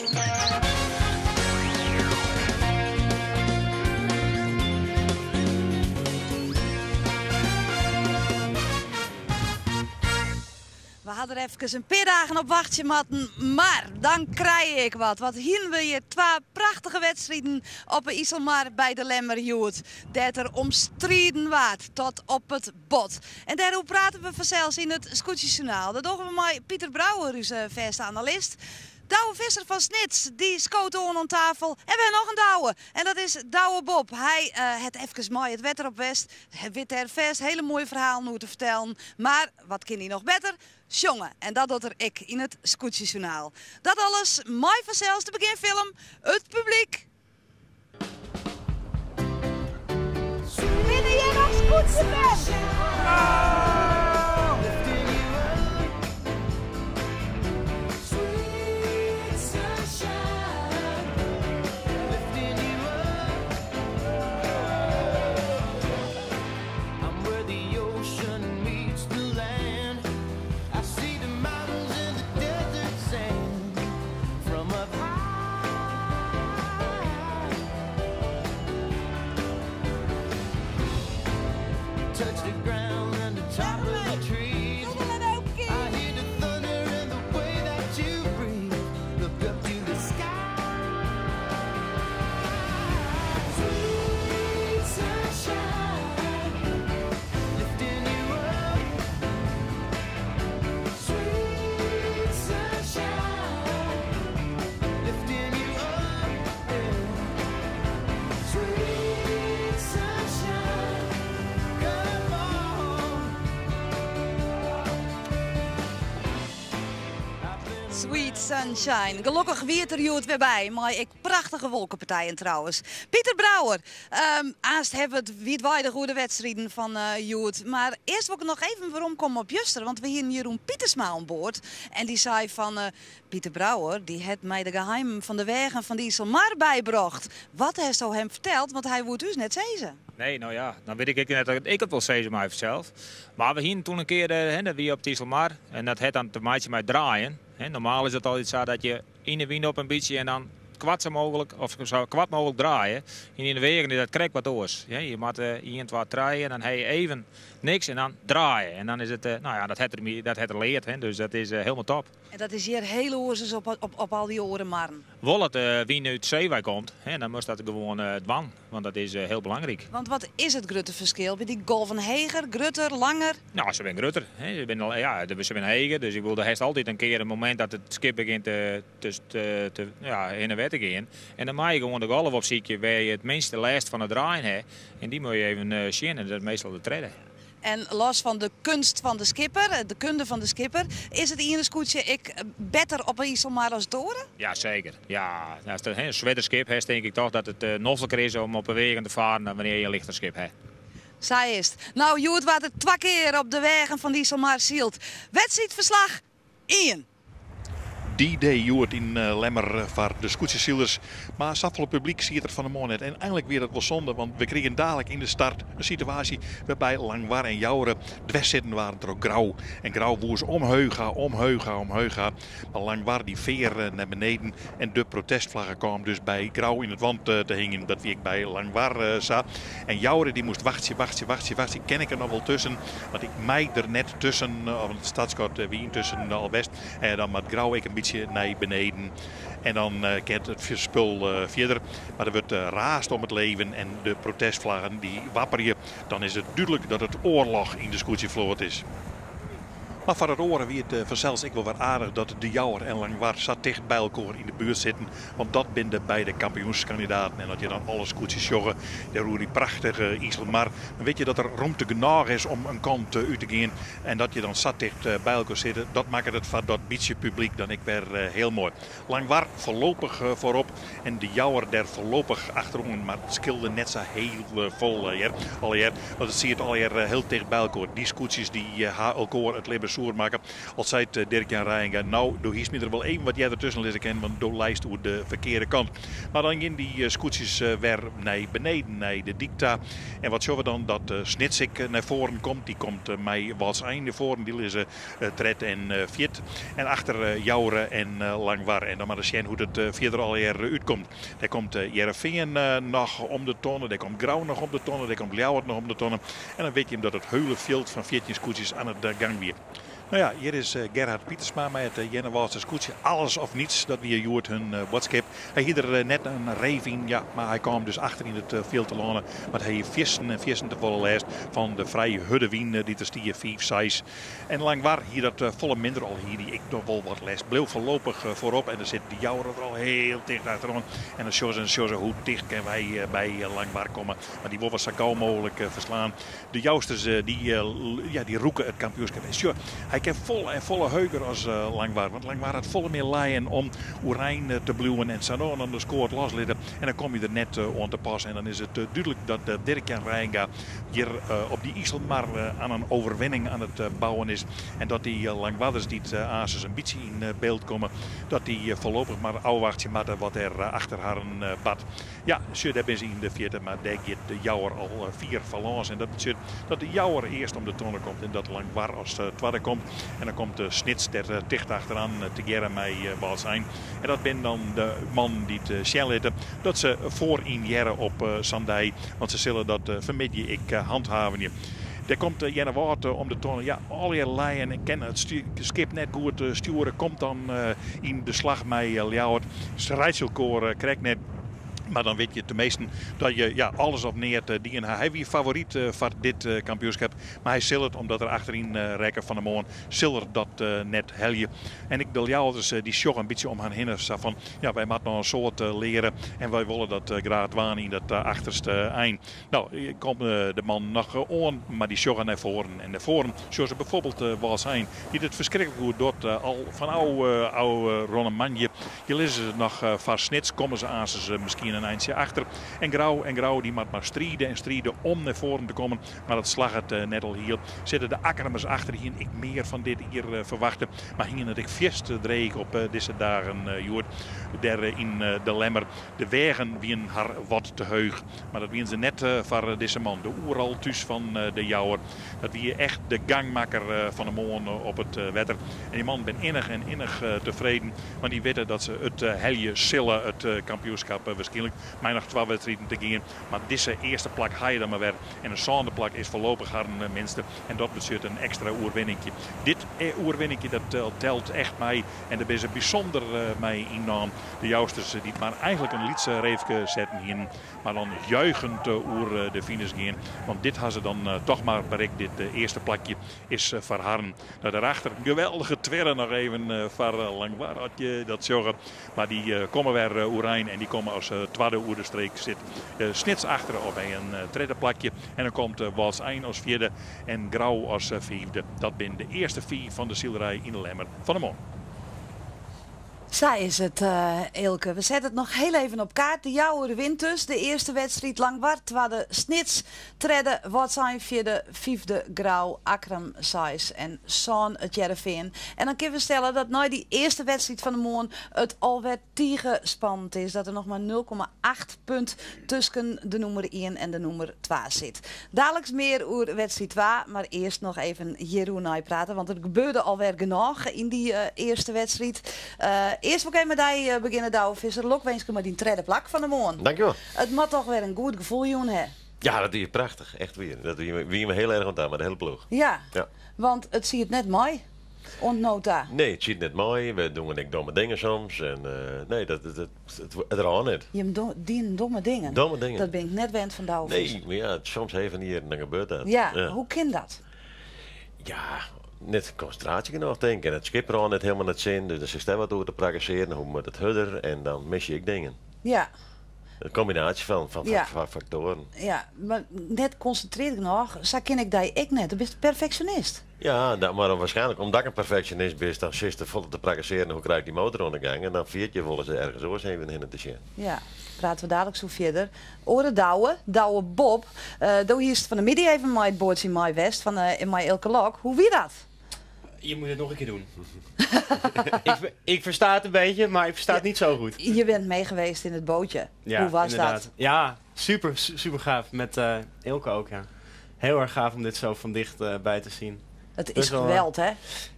We ha der efkes in pear dagen op wachtsje moatten, mar dan krije ik wat. Wat hienen we hjir twa prachtige wedstriden op 'e Iselmar by de Lemmer hjoed, dêr't der om striden waard tot op it bot. En dêroer prate we fansels yn it Skûtsjesjoernaal. Dat dogge we mei Pieter Brouwer, ús fêste analist. Douwe Visser fan Snits, dy skoot oan oan tafel. En we ha noch in Douwe, en dat is Douwe Bob. Hy hat efkes mei it wetter op west, hy wit dêr fêst hele moaie ferhalen oer te fertellen. Mar wat kin hy noch better? Sjonge. En dat docht er ek yn it Skûtsjesjoernaal. Dat alles mei fansels de begjinfilm It Publyk. Binne hjir noch skûtsjefans? Sweet Sunshine. Gelokkich wie it der hjoed wer by, mei ek prachtige wolkepartijen trouwens. Pieter Brouwer, aanst hawwe we it wiidweidich oer de wedstriden fan hjoed. Mar earst wol ik noch even weromkomme op juster, want we hienen Jeroen Pietersma oan board. En dy sei fan, Pieter Brouwer, dy hat my de geheimen fan de weagen fan de Iselmar bybrocht. Wat hasto him ferteld, want hy woe it ús net sizze. Nee, no ja, dan wit ik ek net dat ik it wol sizze mei fansels. Mar we hienen toen in kear, hè, dat wie op it Iselmar, en dat hat dan te meitsjen mei draaien. Hè, normaal is it altyd sa dat je yn de wyn op in bytsje en dan koart sa mooglik of sa koart mooglik draaie. En yn de weagen is dat krekt wat oars. Je moatte ien, twa, trije en dan ha je even niks en dan draaie. En dan is it, no ja, dat hat er my, dat hat er leard, hè, dus dat is hielendal top. En dat is hjir hiel oars as op al dy oare marren? Wol as de wyn út see wei komt, hè, dan moatst dat gewoan dwaan, want dat is hiel belangryk. Want wat is it grutte ferskil? Binne dy golven heger, grutter, langer? No, se binne grutter. Hè. Se binne, ja, se binne heger, dus ik bedoel, do hast altyd in kear in momint dat it skip begjint te, te, te, ja, hinne en wer te gean. En dan moat je gewoan de golf opsykje wêr je it minste lêst fan it draaien ha. En dy moat je even sjen en dat is meastal de tredde. En los fan de kunst fan de skipper, de kunde fan de skipper, is it iene skûtsje ek better op 'e Iselmar as it oare? Ja, seker. Ja, ast in swierder skip hast, tink ik toch dat it nofliker is om op 'e weagen te faren dan wannear je in lichter skip ha. Sa is it. No, hjoed waard der twa kear op de weagen fan de Iselmar syld. Wedstriidferslach ien. D-Day hjoed yn Lemmer foar de skûtsjesilers. Mar safolle publyk siet der fan 'e moarn net. En einlik wie dat wol sonde, want we krigen dalik yn de start in situaasje wêrby Langwar en Joure dwers sitten waarden troch Grou. En Grou woe se omheech ha, omheech ha, omheech ha. Mar Langwar dy fear nei beneden en de protestflagge kaam dus by Grou yn it want te hingjen. Dat wie ek by Langwar sa. En Joure dy moast wachtsje, wachtsje, wachtsje, wachtsje. Kin ik der noch wol tusken? Want ik mei der net tusken, of it startskot wie yntusken al west. En dan moat Grou ek in bytsje nei beneden. En dan kin it spul fierder. Mar der wurdt raasd om it leven en de protestflaggen dy wapperje. Dan is it dúdlik dat it oarloch yn de skûtsjefloat is. Mar foar it oare wie it fansels ek wol wer aardich dat De Jouwer en Langwar sa ticht by elkoar yn de buert sitten, want dat binne de beide kampioenskandidaten. En as je dan alle skûtsjes sjogge dêr oer dy prachtige Iselmar, dan witte je dat der romte genôch is om in kant út te gean. En dat je dan sa ticht by elkoar sitte, dat makket it foar dat bytsje publyk dan ek wer hiel moai. Langwar foarlopich foarop en De Jouwer der foarlopich achteroan, mar it skeelde net sa hiel folle hear, allegear, want it siet allegear hiel ticht by elkoar. Dy skûtsjes dy ha elkoar it libben soer makke. Al seit Dirk-Jan Reijenga, no, do hiest my der wol even wat earder tusken lizze kinnen, want do leist oer de ferkearde kant. Mar dan gean dy skûtsjes wer nei beneden, nei de dyk ta. En wat sjogge we dan? Dat Snits ek nei foaren komt. Dy komt mei Wâldsein nei foaren. Dy lizze tred en fjird. En achter Joure en Langwar. En dan mar ris sjen hoe't it fierder allegear útkomt. Dêr komt Hearrenfean noch om de tonne, dêr komt Grou noch om de tonne, dêr komt Ljouwert noch om de tonne. En dan wit jim dat it heule fjild fan 14 skûtsjes aan it gang wie. No ja, hjir is Gerhard Pietersma mei it Earnewâldster skûtsje. Alles of niets, dat wie hjoed hun boadskip. Hy hie der net in reef yn, ja, mar hy kaam dus achter yn it fjild telâne. Want hy hie fiersten en fiersten te folle lêst fan de frij hurde wyn dy't der stie, 5, 6. En Langwar hie dat folle minder, al hie dy ek noch wol wat lêst. Bleau foarlopich foarop en dan sit de Jouwer der al hiel ticht achteroan. En dan sjogge se en sjogge se hoe ticht kinne wy by Langwar komme. Mar dy wolle we sa gau mooglik ferslaan. De Jousters dy, ja, dy rûke it kampioenskip. En sjoch, hy kin folle en folle heuger as Langwar. Want Langwar hat folle mear lijen om oerein te bliuwen en sa no en dan de skoat loslitte. En dan kom je der net oan te pas. En dan is it dúdlik dat Dirk-Jan Reijenga hjir op dy Iselmar aan in overwinning aan it bouwen is. En dat dy Langwarders dy't aansens in bytsje yn byld komme, dat dy foarlopich mar ôfwachtsje moatte wat der achter harren bart. Ja, sjoch, dêr binne se yn de fierte, mar dêr giet de Jouwer al fier foar lâns. En dat betsjut dat de Jouwer earst om de tonne komt en dat Langwar as twadde komt. En dan komt Snits der ticht achteran tegearre mei Wâldsein. En dat binne dan de mannen dy't sjen litte dat se foaryn hearre op sa'n dei, want se sille dat fermiddei ek hanthavenje. Dêr komt Earnewâld om de tonne. Ja, allegear lijen en kin it skip net goed stjoere. Komt dan yn de slach mei Ljouwert. Se reitsje elkoar krekt net. Mar dan wit je teminsten dat je ja, alles of neat dien ha. Hy wie favoryt foar dit kampioenskip. Mar hy sil it, omdat er achteryn rekke fan 'e moarn, sil er dat net helje. En ek de Ljouwerters dy sjogge in bytsje om har hinne. Sa fan, ja, wy moatte noch in soad leare en wy wolle dat graach dwaan yn dat achterste ein. No, komt de man noch oan, mar dy sjogge nei foaren. En nei foaren sjogge se bijvoorbeeld Wâldsein, dy't it ferskriklik goed docht al fan ôfrûne moandei. Hjir lizze se noch foar Snits, komme se aansens miskien in eintsje achter. En Grou en Grou dy moat mar stride en stride om nei foaren te kommen, mar dat slagget net alhiel. Sitte de Akkermers achter, hiene ek mear fan dit jier ferwachte, mar hiene it ek fierste dreech op dizze dagen hjoed dêr yn De Lemmer. De weagen wienen har wat te heech, mar dat wienen se net foar dizze man, de Oeral thús fan De Jouwer. Dat wie echt de gangmakker fan 'e moarn op it wetter. En dy mannen binne innich en innich tefreden, want dy witte dat se it helje sille, it kampioenskap wierskynlik. Mei noch twa wedstriden te gean. Mar dizze earste plak ha je dan mar wer. En in sânde plak is foarlopich harren minste. En dat betsjut in ekstra oerwinninkje. Dit oerwinninkje dat telt echt mei. En dêr binne se bysûnder mei ynnaam. De Jousters dy't mar eigentlik in lytse reefke setten hienen. Mar dan juichend oer de finish gean. Want dit ha se dan toch mar berikt. Dit earste plakje is foar harren. Nou, daarachter een geweldige twirre noch even foar Langwar, as je dat sjogge. Mar dy komme wer oerein en dy komme as twadde oer de streek. Sit Snits achter op in tredde plakje. En dan komt Wâldsein as fjirde en Grou as fiifde. Dat binne de earste fiif fan de silerij yn de Lemmer fan 'e moarn. Sa is it, Eelke. We sette it noch hiel even op kaart. De Jouwer wint dus de earste wedstriid. Langwar twadde, Snits tredde, Wâldsein fjirde, fyfde Grou, Akkrum seis en sân it Hearrenfean. En dan kinne we stelle dat nei dy earste wedstriid fan de moarn it alwer tige spannend is. Dat der noch mar 0,8 punt tusken de nûmer ien en de nûmer twa sit. Daliks mear oer wedstriid twa, mar earst noch even hjiroer neiprate, want der gebeurde alwer genôch yn dy earste wedstriid. Earst wol ik even mei dy begjinne, Douwe Visser. Lokwinske mei dyn tredde plak fan de moarn. Dankjewol. It moat toch wer in goed gefoel jûn ha. Ja, dat wie prachtich. Echt wier. Dat wie me hiel erch oan ta mei de hiele ploech. Ja, Ja. want it siet net mei oant no ta. Nee, it siet net mei. We doen ek domme dingen soms. En nee, dat, dat, it, it rân net. Jim dienen domme dingen? Domme dingen. Dat bin ik net wend fan Douwe Nee, Visser. mar ja, soms even hier en dan gebeurt dat. Ja, Ja. hoe kin dat? Ja, net konsintraasje genôch tink ik. En it skip rân net hielendal net sin, dus dan sitst dêr wat oer te prakkesearjen. Hoe moat it hurder? En dan mis je ek dingen. Ja. Een kombinaasje fan Ja. faktoaren. Ja, mar net konsintrearre genôch, sa kin ik dy ek net. Do bist perfeksjonist. Ja, mar waarskynlik omdat ik in perfeksjonist bin, dan sitst der folle te prakkesearjen hoe krij ik dy motor oan de gang en dan ferjit je wolris ergens oars even hinne te sjen. Ja, prate we daliks oer fierder. Oare Douwe, Douwe Bob, do hiest fan 'e middei even mei it boatsje mei west fan mei Eelke Lok. Hoe wie dat? Je moet het nog een keer doen. Ik versta het een beetje, maar ik versta het niet zo goed. Je bent mee geweest in het bootje. Ja, Hoe was inderdaad. dat? Ja, super, super gaaf. Met Eelco ook, ja. Heel erg gaaf om dit zo van dichtbij te zien. Het is Best wel, geweld, hè?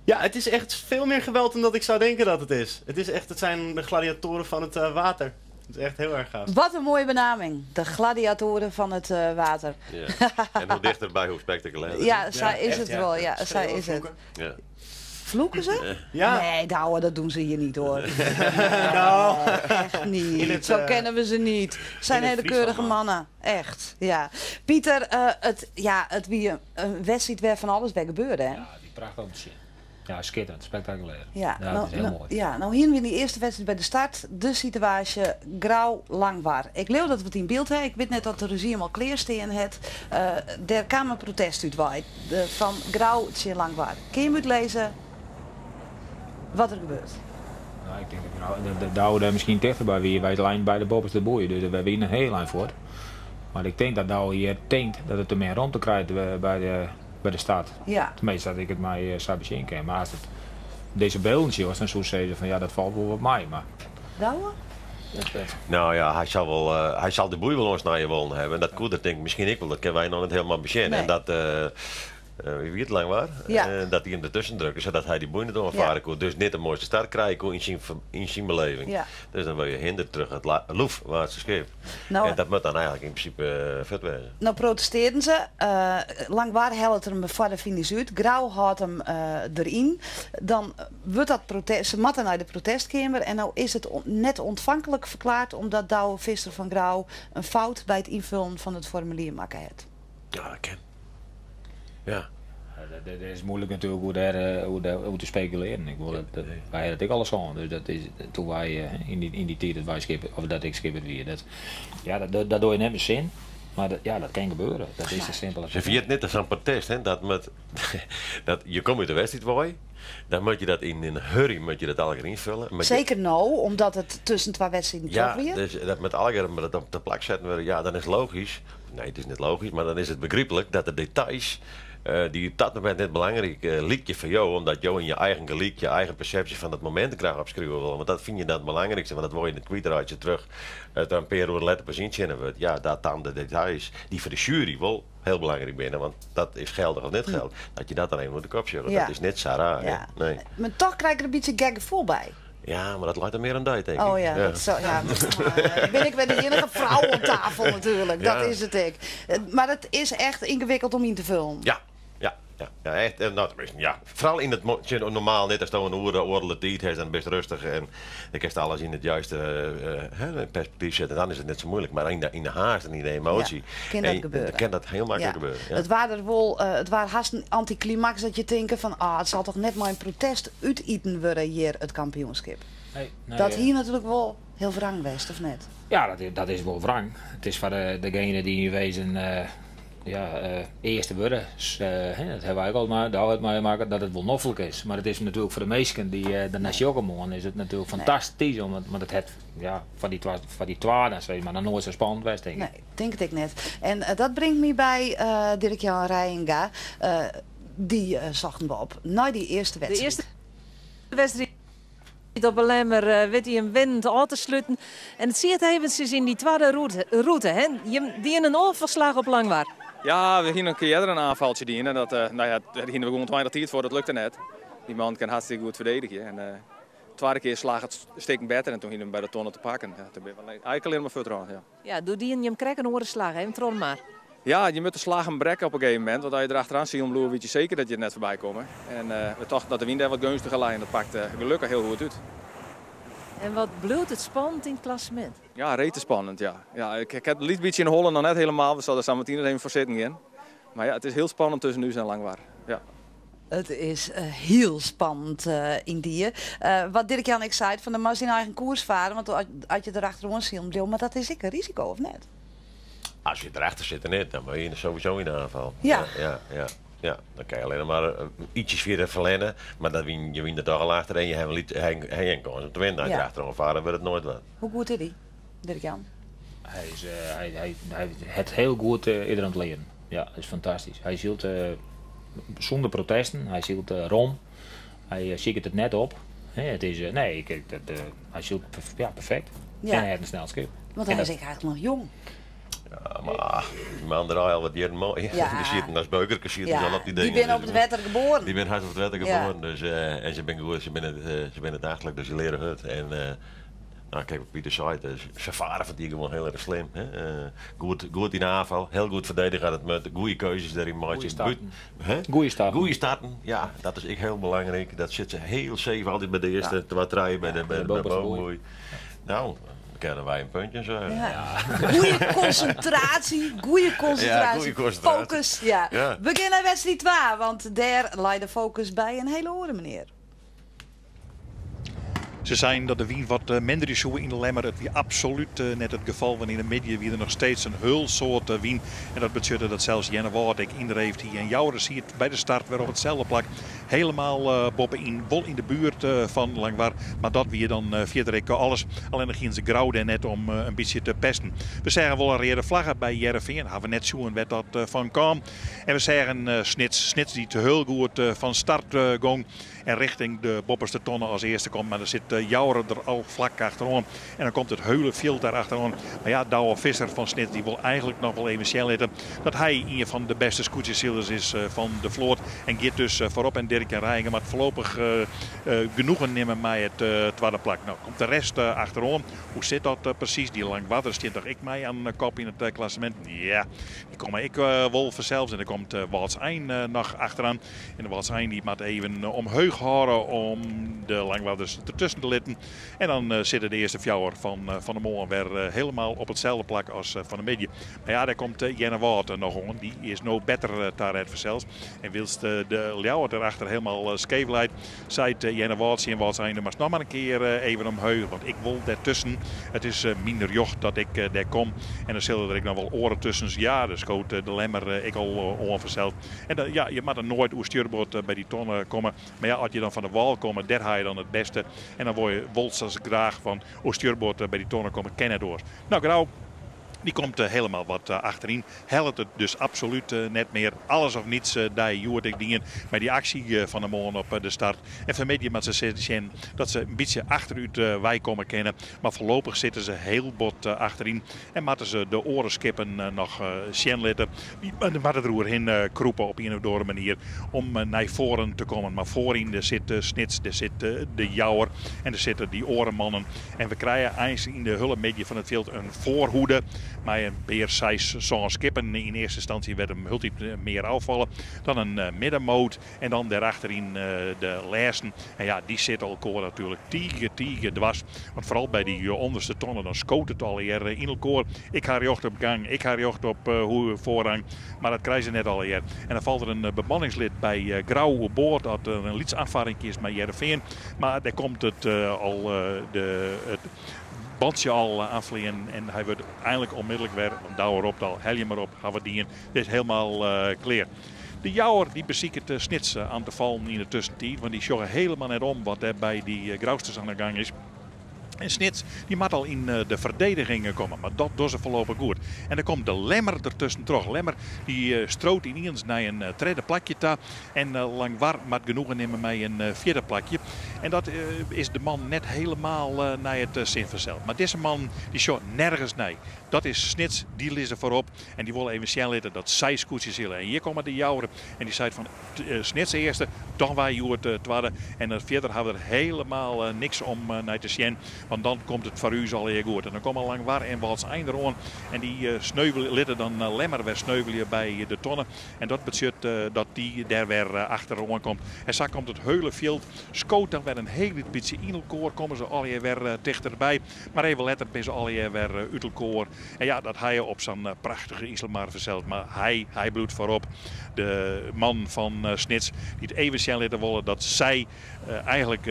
Ja, het is echt veel meer geweld dan dat ik zou denken dat het is. Het is echt, het zijn de gladiatoren van het water. Het is echt heel erg gaaf. Wat een mooie benaming. De gladiatoren van het water. Ja. En hoe dichterbij, hoe spectaculairder. Ja, zij is echt, het ja. wel. Ja, zij Schreeuwen, is het. vloeken. Ja. Vloeken ze? Ja. Nee, Douwe, dat doen ze hier niet hoor. Nou. Nee, echt niet. In het, Zo kennen we ze niet. Zijn in het hele keurige Friesland, mannen. Echt. Ja. Pieter, het, ja, het wie een wedstrijd waar van alles bij gebeurde, hè? Ja, die prachtig om te zien. Ja, schitterend, spectaculair. Ja, dat is heel mooi. Ja, nou hier weer die eerste wedstrijd bij de start. De situatie Grou Langwar. Ik leeuw dat we het in beeld hebben. Ik weet net dat de regime al kleersteen het. Der kwam een protest uit waait. Van Grou tje Langwar. Kun je hem uitlezen wat er gebeurt? Nou, ik denk dat Grou, de Douwe daar misschien dichterbij wie bij het lijn bij de bovenste boei. Dus wij winnen een heel lijn voor. Maar ik denk dat Douwe hier denkt dat het er meer rond te krijgen bij de start. Ja. Tenminste, dat ik het mij zou bezien kan. Maar als het deze beelden was, dan zou ze zeggen van ja, dat valt wel op mij. Maar Douwe? Nou ja, hij zal wel, hij zal de boei wel ons naar je wollen hebben. En dat koe, dat denk ik misschien ik wel, dat kunnen wij nog niet helemaal bezien. Nee. En dat, wie het lang waar, Ja. dat hij hem ertussen drukt, zodat hij die boei niet omvaren kon. Dus niet de mooiste start krijgen kon in zijn beleving. Ja. Dus dan wil je hinder terug het loef waar het schip. Nou, en dat moet dan eigenlijk in principe vet wezen. Nou protesteerden ze. Langwar helpt hem voor de finish uit. Grou houdt hem erin. Dan wordt dat protest, ze matten naar de protestkamer. En nou is het net ontvankelijk verklaard omdat Douwe Visser van Grou een fout bij het invullen van het formulier maken heeft. Ja, dat ken. Ja. Ja, dat is moeilijk natuurlijk hoe te speculeren. Ik wil dat, dat, wij hadden het ook alles aan. Dus dat is, toen wij in die tijd dat wij skippen, of dat ik skipper weer. Dat, ja, dat, dat, dat doe je net met zin. Maar dat, ja, dat kan gebeuren. Dat is zo simpel als Ze viert net als een protest, hè, dat met, dat je komt uit de wedstrijd, boy. Dan moet je dat in een hurry moet je dat elke keer invullen. Met je- Zeker nou, omdat het tussen twee wedstrijden Ja, toch weer. dus dat met elke maar dat op de plak zetten we, ja, dan is logisch. Nee, het is niet logisch, maar dan is het begrijpelijk dat de details die op dat moment net belangrijk liedje voor jou, omdat jou in je eigen geliek, je eigen perceptie van dat moment graag opschrijven wil. Want dat vind je dan het belangrijkste, want dat word je in het kwijtraadje terug uit een paar uur letter pas inzinnen wordt. Ja, dat dan de details die voor de jury wel heel belangrijk binnen, want dat is geldig of niet geldig. Dat je dat dan even moet de kop zetten. Dat is net zo raar, hè? Ja. Nee. Maar toch krijg ik er een beetje gek gevoel bij. Ja, maar dat lijkt er meer aan duit, denk ik. Oh ja, dat zo, ja. Maar ben ik ben de enige vrouw op tafel natuurlijk. Dat is het ik. Maar het is echt ingewikkeld om in te vullen. Ja, ja, ja, ja, echt. Nou, tenminste, ja. Vooral in het tje, normaal, net als dat een oorlog tijd heeft, dan best rustig en dan kun je alles in het juiste perspectief zetten. Dan is het net zo moeilijk. Maar in de haast en in de emotie, Ja, kan dat en, gebeuren. Dan kan dat heel makkelijk Ja. gebeuren. Ja. Het waren er wel, het waren haast een anticlimax dat je denkt van, het zal toch net maar een protest uiteten worden hier het kampioenschap. Nee, nee, dat hier natuurlijk wel heel wrang was, of net? Ja, dat is wel wrang. Het is voor degene die in wezen eerste worden. Dus hè, dat hebben wij ook al maar, daar het maar maken dat het wel noffelijk is. Maar het is natuurlijk voor de meesten die de Nasjokomon is het natuurlijk fantastisch. Omdat, want het het, ja, van die van die twa, dan zeg maar, nog nooit zo spannend was, denk ik. Nee, denk het ik net. En dat brengt me bij Dirk-Jan Reijenga. Die zochten we op na die eerste De wedstrijd. eerste wedstrijd op een lemmer weet hij een wind al te sluiten. En het ziet eventjes in die tweede route, hè? Je, die in een overslag op Langwar. Ja, we gingen een keer eerder een aanvaltje dienen. En dat nou ja, daar gingen we gewoon 20 tijd voor, dat lukte net. Die man kan hartstikke goed verdedigen. En de tweede keer slaag het steken beter en toen ging hij hem bij de tonnen te pakken. Ja, toen ben je wel eigenlijk alleen maar voet eraan, ja. Ja, doe die en je hem krijgt een orenslag, hè? Tron maar. Ja, je moet de slagen brekken op een gegeven moment. Want als je erachteraan ziet, om weet je zeker dat je er net voorbij komt. En we dachten dat de wind daar wat gunstiger lijn. Dat pakt gelukkig heel goed uit. En wat bloedt het spannend in het klassement? Ja, rete spannend, ja. Ja, ik heb het lied beetje in Holland nog net helemaal. We zullen er samen met even voor zitten gaan. Maar ja, het is heel spannend tussen nu en Langwar. Ja. Het is heel spannend in die. Wat Dirk-Jan ik zei, van de mas in eigen koers varen. Want als je erachter ziet, maar dat is ik een risico, of net? Als je erachter zit, net, dan ben je sowieso in de aanval. Ja. Ja, ja, ja. Ja, dan kan je alleen maar ietsjes weer verlennen, maar dan win je wint er toch al achter en je hebt een kans om te winnen. Als je achterom varen, wordt het nooit wat. Hoe goed is hij, Dirk-Jan? Hij het heel goed ieder aan het leren. Ja, dat is fantastisch. Hij zielt zonder protesten, hij zielt rom. Hy siket it net op. Hè, it is, nee, ik, dat, hy sylt ja, perfekt. Ja. En hy hat in snel skip. Want En hy is dat- ek eigentlik noch jong. Ja, mar dy man draait al wat jierren mei. Ja. Die sieten as beukerke sieten Ja, al op die die dingen. binne Dus op it wetter geboren. Die binne hard op it wetter Ja. geboren. Dus, en se binne goed, se binne it achtlik, dus se leare hurd. En nou, kijk wat Pieter sei, se farre fan dy gewoan hiel erch slim. Hè? Goed yn de oanfal, hiel goed ferdedige as it moat, goede keuzes dêryn meitsje. Goeie starten. Hè? Goeie starten. Goeie starten, ja, dat is ek hiel belangryk. Dat sit se hiel safe altyd by de earste twa, trije, by de de bovenste boei. bovenboei. Nou, dan kinne wy in puntje sa. Ja. Goeie konsintraasje, goeie konsintraasje. Ja, goeie konsintraasje. Fokus, ja. Ja. We gean nei wedstriid 2, want dêr lei de fokus by in hiele oare menear. Se seinen dat de wyn wat minder soe yn de Lemmer. It wie absolút net it gefal, want yn de middei wie der noch steeds in hiel soad wyn. En dat betsjutte dat sels Earnewâld ek ynreefd hie. En Joure siet by de start wer op itselde plak. Hielendal boppe-yn, wol yn de buert fan Langwar. Mar dat wie dan fierder ek alles. Allinnich hiene se Grou dêr net om in bytsje te pesten. We seagen wol in reade flagge by Hearrenfean. Hawwe we net sjoen wêr't dat fan kaam. En we seagen Snits. Snits dy't hiel goed fan start gong. En richting de boppeste tonne as earste komt. Mar der sit Joure der al flak achteroan. En dan komt it hiele fjild dêr achteroan. Mar ja, Douwe Visser fan Snits dy wol eigentlik noch wol even sjen litte dat hy ien fan de bêste skûtsjesilers is fan de float. En giet dus foarop. En Dirk-Jan Reijenga moat foarlopich genoegen nimme mei it twadde plak. No komt de rest achteroan. Hoe sit dat presys? Dy Langwarder stiet toch ek mei oan kop yn it klassemint? Ja, dy komme ek wol fansels. En der komt Wâldsein noch achteroan. En de Wâldsein dy moat even omheech hâlde om de Langwarders dertusken te litten. En dan sitte de earste fjouwer fan de moarn wer hielendal op itselde plak as fan de middei. Mar ja, dêr komt Earnewâld noch oan. Dy is no better taret fansels. En wylst de Ljouwert derachter hielendal skeef leit, seit Earnewâld tsjin Wâldsein, moatst noch mar in kear even omheech, want ik wol dêrtusken. It is myn rjocht dat ik dêr kom. En dan sille der ek noch wol oaren tusken. Ja, dêr skoot de Lemmer ek al oan fansels. En dan, ja, je moatte noait oer stjurboard by dy tonne komme. Mar ja, as je dan fan de wâl komme, dêr ha je dan it bêste. En dan wol je wol sa graach fan oer stjurboard by dy tonne komme, kin net oars. Nou, Grou, dy komt hielendal wat achteryn. Hellet it dus absolút net mear. Alles of niets dei hjoed ek dien mei dy aksje fan de moarn op de start. En fanmiddei moat se sjen dat se in bytsje achterút weikomme kinne. Mar foarlopich sitte se hiel bot achteryn. En moatte se de oare skippen noch sjen litte. Dy moatte der oerhin krûpe op ien of oare manier om nei foaren te kommen. Mar foaryn der sit Snits, der sit de Jouwer en der sitte dy oare mannen. En we krije eins yn de hiele middei fan it fjild in foarhoede mei in pear seis, sân skippen. Yn earste ynstânsje wurdt him hieltyd mear ôffalle. Dan in middenmoot en dan dêrachteryn de lêsten. En ja, dy sitte elkoar natuerlik tige, tige dwers. Want foaral by dy ûnderste tonne, dan skoot it allegear yn elkoar. Ik ha rjocht op gang, ik ha rjocht op hoe foarrang. Mar dat krije se net allegear. En dan falt der in bemanningslid by Grou oer board dat der in lyts oanfarring is mei Hearrenfean. Mar dêr komt it al de, it bantsje al oanfleanen en hy wurdt einlik ûnmidlik wer, want Douwe ropt al, helje mar op, ha we dien. Dit is hielendal klear. De Jouwer dy besiket Snits oan te fallen yn de tuskentiid, want dy sjogge hielendal net om wat dêr by dy Grousters oan de gang is. En Snits dy moat al yn de ferdediging komme, mar dat dogge se foarlopich goed. En dan komt de Lemmer dertusken troch. Lemmer dy stroot yniens nei in tredde plakje ta. En Langwar moat genoegen nimme mei in fjirde plakje. En dat is de man net hielendal nei it sin fansels. Mar dizze man dy sjocht nergens nei. Dat is Snits, dy lizze foarop. En dy wolle even sjen litte dat sy skûtsje sile. En hjir komme de Jouwer en dy seit fan Snits earste, dan wy hjoed twadde. En dan fierder ha we der hielendal niks om nei te sjen. Want dan komt it foar ús allegear goed. En dan komme Langwar en Wâldsein deroan. En dy litte dan Lemmer wer sneuvelje by de tonne. En dat betsjut dat dy dêr wer achteroan komt. En sa komt it hiele fjild. Skoot dan wer in hiel bytsje yn elkoar. Komme se allegear wer tichterby. Mar even letter binne se allegear wer út elkoar. En ja, dat ha je op sa'n prachtige Iselmar fansels. Mar hy bliuwt foarop. De man fan Snits dy't even sjen litte wolle dat sy eigentlik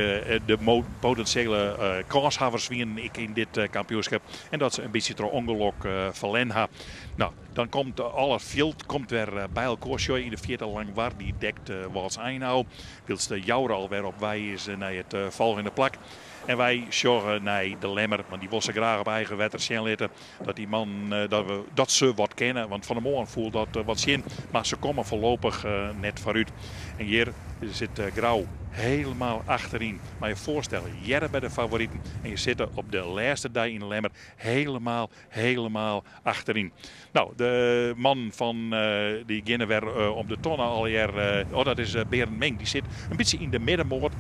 de potinsjele kânshawwers wienen ek yn dit kampioenskip. En dat se in bytsje troch ûngelok ferlern ha. Nou, dan komt alle fjild komt wer by elkoar. Sjoch, yn de fierte Langwar, dy dekt Wâldsein ôf. Wylst de Jouwer al wer op wei is nei it folgjende plak. En wy sjogge nei de Lemmer, want dy wol se graach op eigen wetter sjen litte. Dat dy man, dat we, dat se wat kenne, want fan de moarn foel dat wat tsjin. Mar se komme foarlopich net foarút. En hjir sit Grou helemaal achteryn. Mar je foarstelle, hearre by de favoriten en je sitte op de lêste dei yn Lemmer helemaal, helemaal achteryn. No, de man fan dy geane wer om de tonne allegear. Oh, dat is Berend Mink. Dy sit in bytsje yn de middenmoat.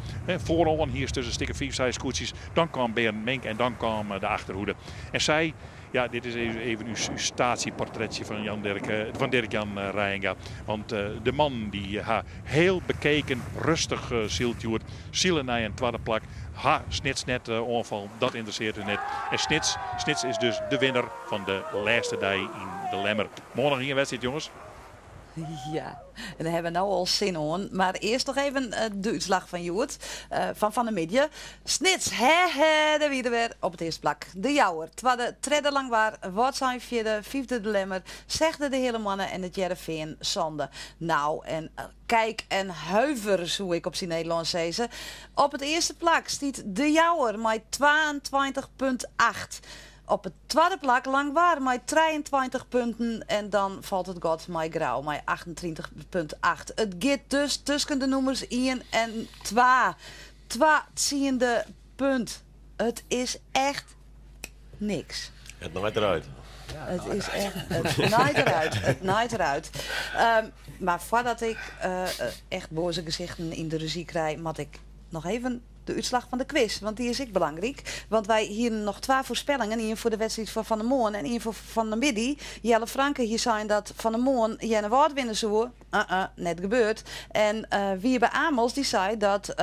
Foaroan hiest dus in stik of fiif, seis skûtsjes. Dan kaam Berend Mink en dan kaam de achterhoede. En sy, ja, dit is even ús statieportretsje fan Jan Dirk, fan Dirk Jan Reijenga. Want de mannen dy ha heel bekeken, rêstich syld hjoed. Sile nei in twadde plak. Ha Snits net oanfallen, dat ynteressearret ús net. En Snits, Snits is dus de winner fan de lêste dei yn de Lemmer. Moarn noch ien wedstriid, jonges. Ja, en dêr hawwe we no al sin oan. Mar earst noch even de útslach fan hjoed, fan fan 'e middei. Snits, hè hè, dêr wie er wer op it earste plak. De Jouwer, twadde, tredde Langwar, Wâldsein fjirde, fyfde de Lemmer, sechde de Heale Moanne en it Hearrenfean sânde. Nou, en Kijk en huiver, soe ik op syn Nederlânsk sizze. Op it earste plak stiet De Jouwer mei 22,8. Op it twadde plak Langwar mei 23 punten en dan falt it gat mei Grou mei 38,8. It giet dus tusken de nûmers ien en twa. Twa tsiende punt. It is echt niks. It naait derút. It is echt, it naait derút. It naait derút. Mar foardat ik echt boaze gesichten yn de rezjy krij, moat ik noch even de útslach fan de kwis, want dy is ek belangryk. Want wy hienen noch twa foarspellingen, ien foar de wedstriid fan fan 'e moarn en ien foar fan 'e middei. Jelle Franke hie sein dat fan 'e moarn Earnewâld winne soe. Uh-uh, net gebeurd. En Wiebe Amels dy sei dat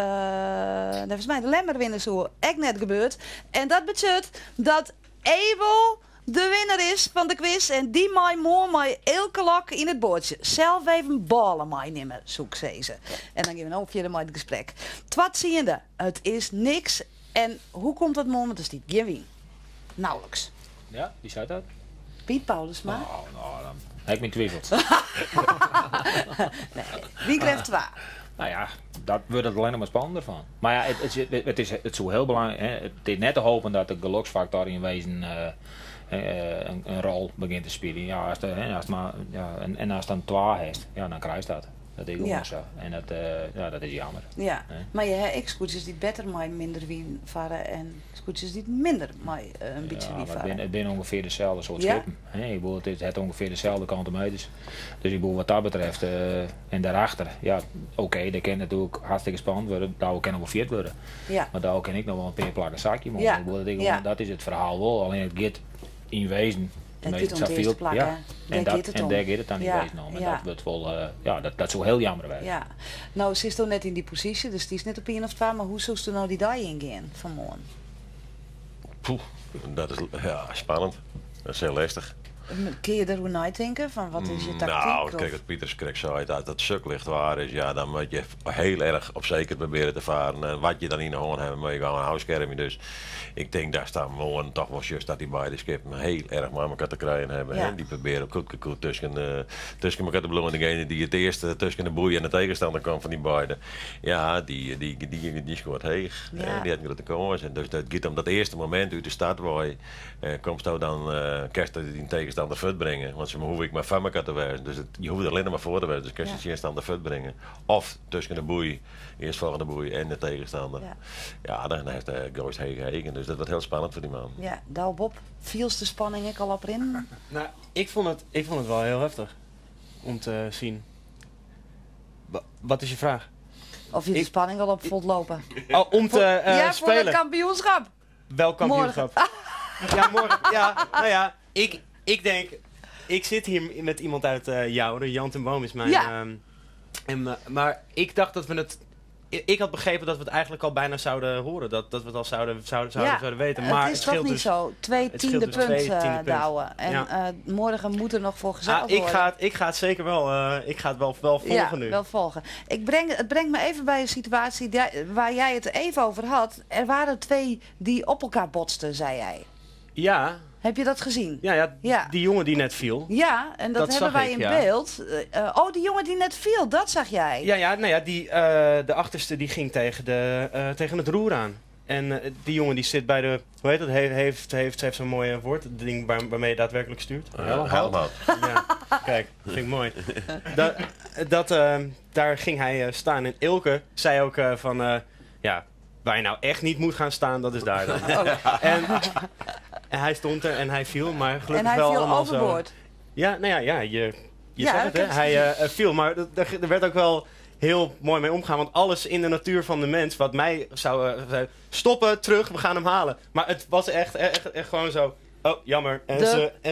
neffens my de Lemmer winne soe. Ek net gebeurd. En dat betsjut dat Ebel de winner is fan de kwis en dy mei moarn mei Eelke Lok yn it boatsje. Sels even bôle meinimme, soe ik sizze. En dan gean we no fierder mei it gesprek. Twa tsiende, it is niks. En hoe komt dat moarn, want der stiet gjin wyn. Nauwelijks. Ja, wie sei dat? Piet Paulusma. Oh, no, dan ha ik myn twivels. Nee, wynkrêft 2. Nou ja, dat wurdt it allinnich mar spannender fan. Mar ja, it is, it soe hiel belangryk, hè, it is net te hopen dat de geloksfaktor yn wezen in rol begjint te spyljen. Ja, as de, hè, as mar, ja, en ast dan twa hast, ja, dan krijst dat. Dat is gewoan sa. En dat, ja, dat is jammer. Ja, mar je ha ek skûtsjes dy't better mei minder wyn farre en skûtsjes dy't minder mei in bytsje wyn farre. It binne ûngefear deselde soart skippen. Ik bedoel, it hat ûngefear deselde kante meters. Dus ik bedoel, wat dat betreft, en daarachter, ja, oké, dêr kin natuerlik hartstikke spannend wurde. Douwe kin noch wol fjirde wurde. Mar Douwe kin ek noch wol in pear plakken sakje. Ik bedoel, dat is gewoan, dat is it ferhaal wol. Allinnich it giet yn wezen It giet om it earste plak, hè? En, dat, en dêr giet it dan yn wezen om. En dat wurdt wol, ja, dat soe hiel jammer wêze. Ja. No sitsto net yn dy posysje, dus stiest net op ien of twa, mar hoe soesto no dy dei yngean fan moarn? Poeh, dat is ja, spannend. Dat is hiel lestich. Kinne je deroer neitinke? Fan wat is je taktyk? Nou, krekt wat Pieter krekt sei, dat it sok licht waar is, ja, dan moat je hiel erch op seker probearje te faren. En wat je dan yn de hân hawwe, moat je gewoan ôfskermje. Dus ik tink datst dan moarn toch wol sjochst dat dy beide skippen hiel erch mei mekoar te krijen hawwe. Ja. Dy probearje op kût tusken mekoar te bliuwen. Degene dy't it earste tusken de boei en de tegenstander komt fan dy beide, ja, dy skoart heech. Ja. Dy hat in grutte kâns. En dus it giet om dat earste momint út de start wei. Komsto dan, kinst dyn tegenstander fuortbringe, want se hoege ek mar foar mekoar te wêzen. Dus je hoege der allinne mar foar te wêzen, dus kinst de tsjinstander fuortbringe. Of tusken de boei, earstfolgjende boei en de tegenstander. Ja, ja dan hast de goaist hege eagen. Dus dat wurdt hiel spannend foar dy man. Ja, Douwe Bob, fielst de spanning ek al oprinnen? Nou, ik fûn it wol hiel heftich om te sjen. Wat is je fraach? Of je de spanning al op voelt lopen. Oh, om te ja, spelen. Voor het kampioenschap. Welk kampioenschap? Morgen. Ja, morgen. Ja, nou ja, ik denk, ik zit hier met iemand uit Joure. Jan ten Boom is mijn... Ja. En, maar ik dacht dat we het... Ik had begrepen dat we het eigenlijk al bijna zouden horen. Dat we het al zouden weten. Maar het is het toch scheelt niet dus zo. Twee het scheelt tiende dus twee punt, tiende punt. Douwe. En, Ja. morgen moet er nog voor gezeild worden. Ik ga het zeker wel, ik ga het wel, wel volgen Ja, nu. wel volgen. Het brengt me even bij een situatie waar jij het even over had. Er waren twee die op elkaar botsten, zei jij. Ja. Heb je dat gezien? Ja, ja, Ja. die jongen die net viel. Ja, en dat Dat hebben zag wij ik, in ja. beeld. Oh, die jongen die net viel, dat zag jij. Ja, ja, nou ja, de achterste die ging tegen het roer aan. En die jongen die zit bij de, hoe heet dat, heeft zo'n mooi woord, het ding waarmee je daadwerkelijk stuurt. Helmhout. Ja. Kijk, vind ik mooi. Dat, dat, daar ging hij staan. En Ilke zei ook van, ja, waar je nou echt niet moet gaan staan, dat is daar dan. En hij stond er en hij viel, maar gelukkig En hij wel viel allemaal zo. overboord. Ja, nou ja, ja je Ja, zag het, dat hè? is- Hij viel, maar er werd ook wel heel mooi mee omgegaan. Want alles in de natuur van de mens, wat mij zou zei, stoppen, terug, we gaan hem halen. Maar het was echt, echt, echt gewoon zo, oh, jammer. En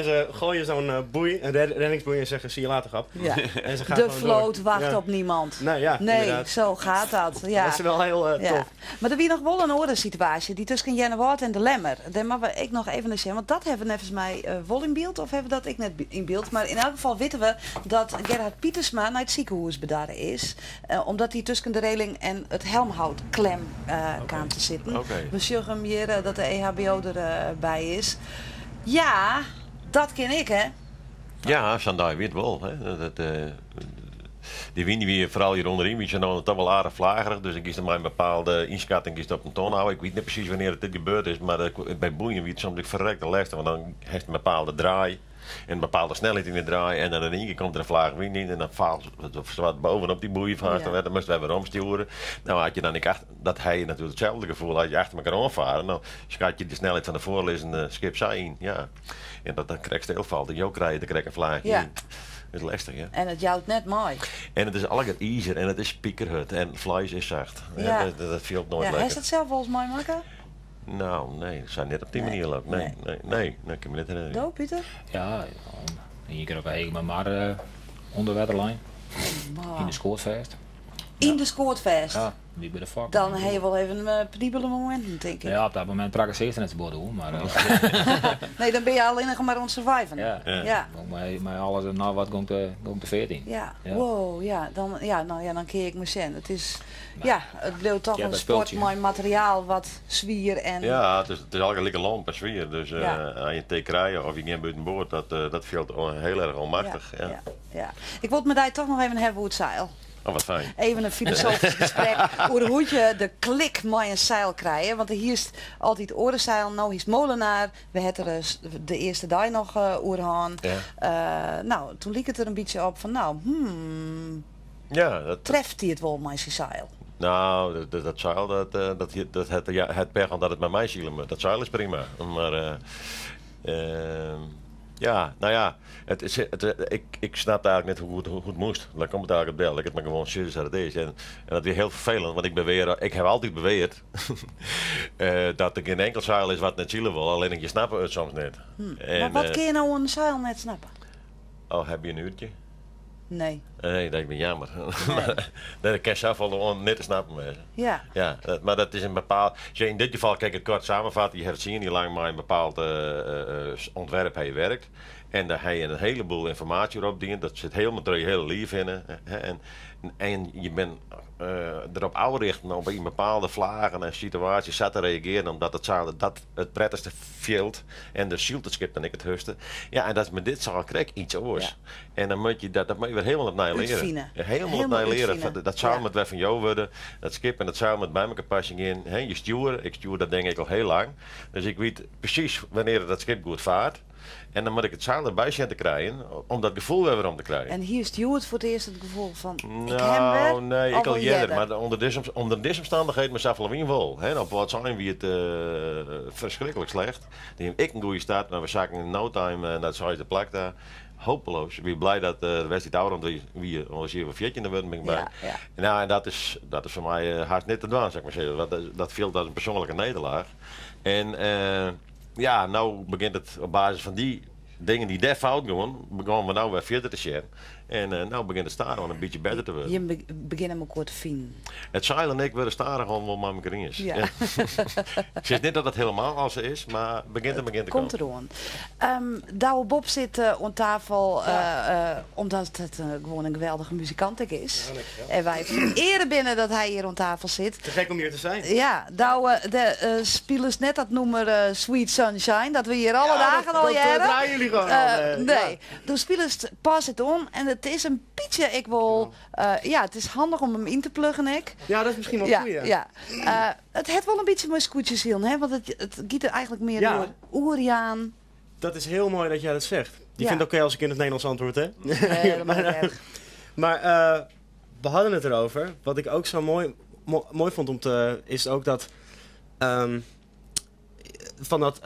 ze gooien zo'n boei, een reddingsboei en zeggen, zie je later, grap. Ja. En ze gaan De gewoon vloot door. wacht Ja. op niemand. Nee, ja, Nee, inderdaad. zo gaat dat. Ja. Dat is wel heel Ja. tof. Maar er wie nog wel een andere situatie, die tussen Jenne en de Lemmer. Daar mag we ik nog even naar zien, want dat hebben we volgens mij wel in beeld of hebben we dat ik net in beeld. Maar in elk geval weten we dat Gerhard Pietersma naar het ziekenhuis bedarren is. Omdat hij tussen de reling en het helmhout klem kwam te zitten. We zien hem hier dat de EHBO erbij is. Ja, dat ken ik, hè? Ja, Sandai weet wel. Hè. Die wind die vooral hier onderin, wie zijn nou toch wel aardig vlagerig. Dus ik kies er maar een bepaalde inschatting kies op een toon houden. Ik weet niet precies wanneer het dit gebeurd is, maar bij boeien wie het soms verrekt de lastig, want dan heeft een bepaalde draai en een bepaalde snelheid in de draai. En dan in één keer komt er een vlaag wind in en dan faalt het wat bovenop die boei vast. Ja. Dan moesten wij weer omsturen. Nou had je dan ik achter, dat hij natuurlijk hetzelfde gevoel had je achter elkaar aanvaren. Nou schat je de snelheid van de voorliggende schip zij in. Ja. En dat dan krijg stilvalt. En jou krijg je, dan krijg je een vlaagje in. Dat is lastig, hè? En het jouwt net mooi. En het is allemaal ijzer en het is piekerhut en vlees is zacht. Ja. Dat viel nooit Ja, hij lekker. is dat zelf volgens mij maken? Nou, nee, dat zijn net op die Nee. manier leuk. Nee, Nee. nee, nee, dat kan ik me niet herinneren. Do, Pieter? Ja, hier keer op een maar onder waterlijn. In de schoortvest. In de skoortvest. Ja, wie bij de fuck. Dan heb je wel even penibele momenten, denk ik. Ja, op dat moment prak ik zeker net te doen, maar Nee, dan ben je alleen nog maar aan het surviven. ja. Ja. Ja. Maar alles en nou wat komt de 14. Ja. Ja. Wow, ja, dan, ja, nou ja, dan keer ik me zin. Het is, ja, het bleef toch Ja, een dat sport, speeltje. mooi materiaal, wat zwier en... Ja, het is altijd lekker lomp en zwier. Dus Ja. als je thee krijgt of je geen buiten boord, dat viel heel erg onmachtig. Ja. ja, ja. Ik wil het met daar toch nog even hebben hoe het zeil. Oh, wat fijn. Even een filosofisch gesprek over hoe je de klik met een zeil krijgen. Want hier is altijd orenzeil, nou is molenaar. We hebben er de eerste dag nog oerhaan. Ja. Nou, toen liep het er een beetje op van, nou, Ja, dat, treft hij het wel met zijn zeil? Nou, dat zeil, dat, dat, dat het, ja, het pech dat het met mij zielen moet. Dat zeil is prima. Maar ja, nou ja, het is, het, ik snap eigenlijk net hoe het moest. Daar komt het eigenlijk op del. Ik het maar gewoon serieus dat het is. En dat is heel vervelend, want ik heb altijd beweerd dat er geen enkel zeil is wat net zielen wil. Alleen je snapt het soms net. En, Maar wat kun je nou een zeil net snappen? Oh, heb je een uurtje? Nee. Nee, dat is jammer. Nee. Nee, dat kan je zelf wel net te snappen. Mensen. Ja. Ja, maar dat is een bepaald... Als je in dit geval, kijk, het kort samenvatten, je hebt zien die lang maar een bepaald ontwerp hij werkt. En daar heb je een heleboel informatie op dient. Dat zit helemaal door je hele lief in. Hè, en je bent erop uitrichten om in bepaalde vlagen en situaties zat te reageren, omdat het zeil dat het prettigste veld en de ziel het schip dan ik het huste. Ja, en dat is met dit zeil krijg ik iets oors. Ja. En dan moet je dat moet je weer helemaal opnieuw leren. Uitvinden. Ja, helemaal Helemaal opnieuw leren. uitvinden. Van, dat zeil Ja. moet weer van jou worden. Dat schip en dat zeil moet bij elkaar passen in. Hè, je stuur, ik stuur dat denk ik al heel lang. Dus ik weet precies wanneer dat schip goed vaart. En dan moet ik het zeil erbij zien te krijgen, om dat gevoel weer om te krijgen. En hier is Stuart voor het eerst het gevoel van, ik Nou, heb weer nee, ik al al eerder. Maar onder deze omstandigheden met Safalawien wel. Hè, op wat zijn we het verschrikkelijk slecht. Die heb ik een goede start, maar we zakken in no time naar het zuiden plak daar. Hopeloos. Ik ben blij dat de wedstrijd ouder wie, wie ons hier een viertje in de ben ik bij. Nou, en dat is voor mij hard niet te doen, zeg maar zeggen. Want dat viel als een persoonlijke nederlaag. En ja, nou begint het op basis van die dingen die daar fout gaan, begonnen we nou weer verder te zien. En nou begint het stadion een beetje beter te worden. Je begint hem ook te vinden. Het zeil en ik worden starig gewoon wel maar elkaar is. Ja. Ja. Ik zeg niet dat het helemaal als is, maar begint en begint te Komt komen. eraan. Douwe Bob zit aan tafel, omdat het gewoon een geweldige muzikant is. Ja, dankjewel. En wij vereren binnen dat hij hier aan tafel zit. Te gek om hier te zijn. Ja, Douwe, de spelers net dat noemer Sweet Sunshine, dat we hier alle Ja, dagen al dat jaren. draaien jullie gewoon al, Nee. ja. De spelers pas het om en het is een pietje. Ik wil, ja, het is handig om hem in te pluggen, ik. Ja, dat is misschien wel goeie. Ja. Het heeft wel een beetje mijn scootjes in, hè? Want het giet er eigenlijk meer Ja. door Oeriaan. Dat is heel mooi dat jij dat zegt. Je vindt het oké als ik in het Nederlands antwoord, hè? Nee, dat maar, erg. Maar we hadden het erover. Wat ik ook zo mooi, mooi vond om te... is ook dat... van dat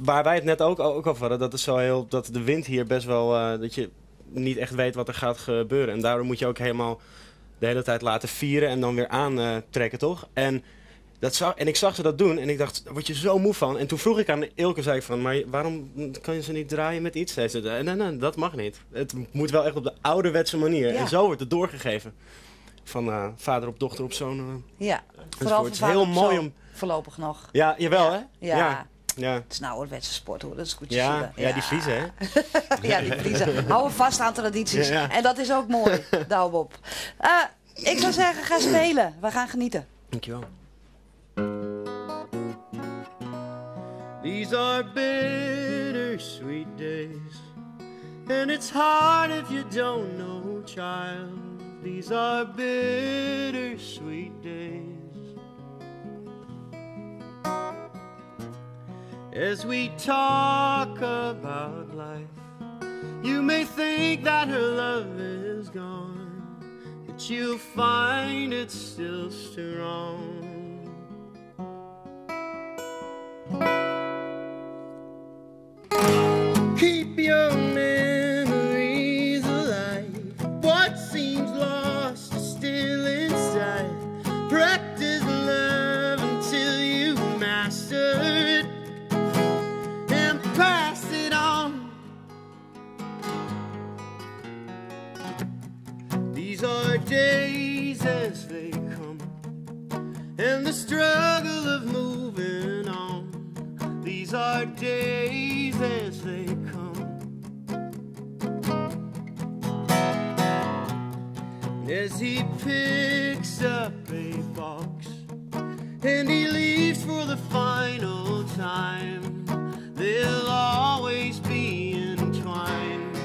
waar wij het net ook over hadden, dat is zo heel, dat de wind hier best wel, dat je niet echt weet wat er gaat gebeuren. En daarom moet je ook helemaal de hele tijd laten vieren en dan weer aantrekken, toch? En, en ik zag ze dat doen en ik dacht, daar word je zo moe van. En toen vroeg ik aan Ilke, zei ik van, maar waarom kan je ze niet draaien met iets? Zei ze, nee, nee, dat mag niet. Het moet wel echt op de ouderwetse manier. Ja. En zo wordt het doorgegeven. Van vader op dochter op zoon. Ja, vooral het is heel mooi om... Voorlopig nog. Ja, jawel, hè? Ja. Ja. Het is nou ouderwetse sport, hoor. Dat is goed. Ja, ja, die Friezen, hè? Ja, die Friezen. Houden vast aan tradities. Ja, ja. En dat is ook mooi, Douwe Bob. Ik zou zeggen, ga spelen. We gaan genieten. Dankjewel. These are bittersweet days. And it's hard if you don't know, child. These are bittersweet days. As we talk about life, you may think that her love is gone, but you'll find it's still strong. Keep your memories alive. What seems lost is still inside. Practice love until you master it and pass it on. These are days as they come, and the struggle of moving on. These are days as they come. And as he picks up a box and he leaves for the final time, they'll always be entwined.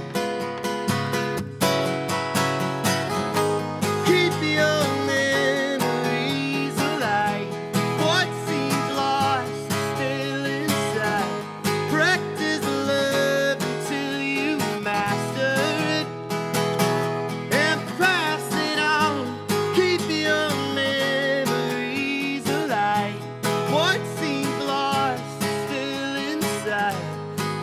Keep your memories alive. What seems lost is still inside. Practice love until you master it and pass it on. Keep your memories alive. What seems lost is still inside.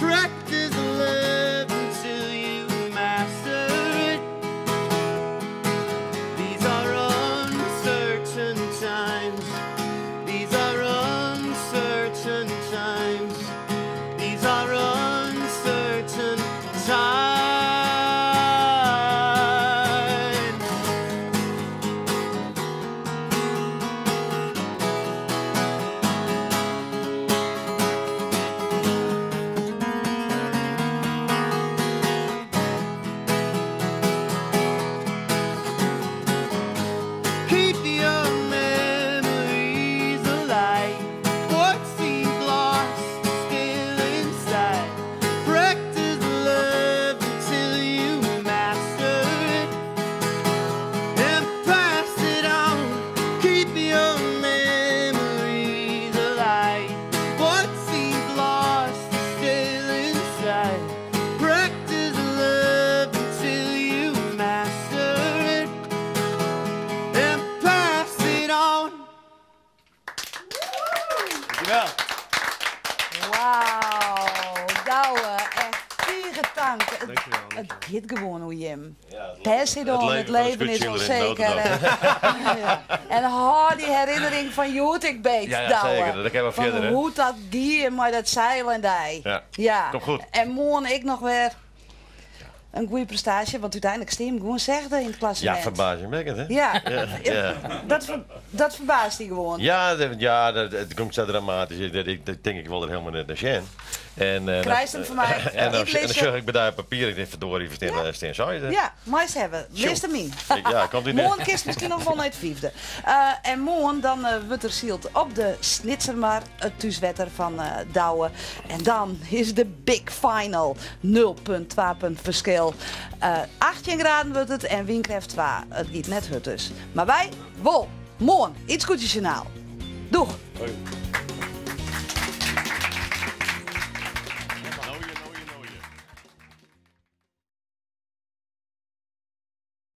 Practice love until you master it. These are uncertain times. These are uncertain times. These are uncertain times. Keep your memories alive. What seems lost is still inside. Practice love until you master it and pass it on. Keep your memories alive. What seems lost is still inside. Practice love until you master it and pass it on. Dankjewel. Wauw, Douwe, echt tank. Dankjewel. Het gaat gewoon hoe Jim. Ja, het Pass it on, het leven is van de scootjieler in onzeker. notendop. Ja. En hou die herinnering van Joet ik beet, Ja, ja, Douwe. zeker. Dat kan wel Van verder, hè? Hoe dat gier maar dat zeil en die. Ja. Ja. Komt goed. En morgen ik nog weer een goede prestatie, want uiteindelijk stem gewoon zegde in het klassement. Ja, verbazingwekkend, hè? Ja, Ja, ja. Dat verbaast hij gewoon. Ja, het komt zo dramatisch. Dat denk ik wel er helemaal net naar Sjen. En, Krijgt hem voor mij. En dan, Ik en lees dan het. zag ik bij daar papier. Ik denk, verdorie, verstaan steen Ja, mais hebben. Lees hem in. Ja, komt in. Morgen kist misschien nog wel naar het vijfde. En morgen dan wordt er zielt op de Snitsermar, het thuiswetter van Douwe. En dan is de big final. 0,2 punt verschil. 18 graden wordt het en windkracht 2. Het giet net hut dus. Maar wij, wol, morgen, iets goedjes journaal. Doeg! Hoi.